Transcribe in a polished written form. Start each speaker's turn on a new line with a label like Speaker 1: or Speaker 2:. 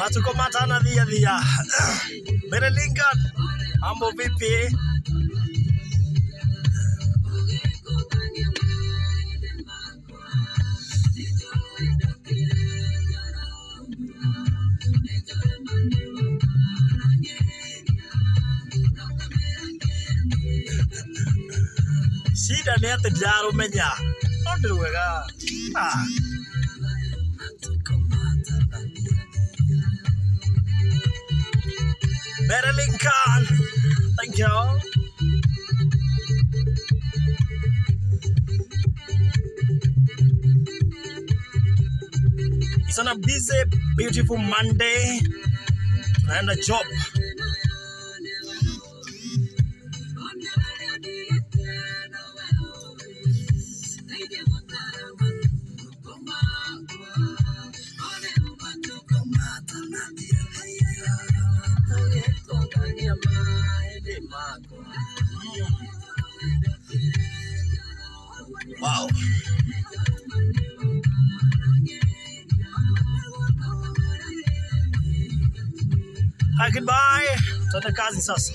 Speaker 1: Matuko matana dhia dhia. Mary Lincoln, mambo vipi? Shida nĩ atĩ ndirarũmenya. No ndĩ rwega. Ah. Mary Lincoln, thank you. It's on a busy, beautiful Monday. Tunaenda job. Wow. Hi, goodbye. Tuende kazi sasa.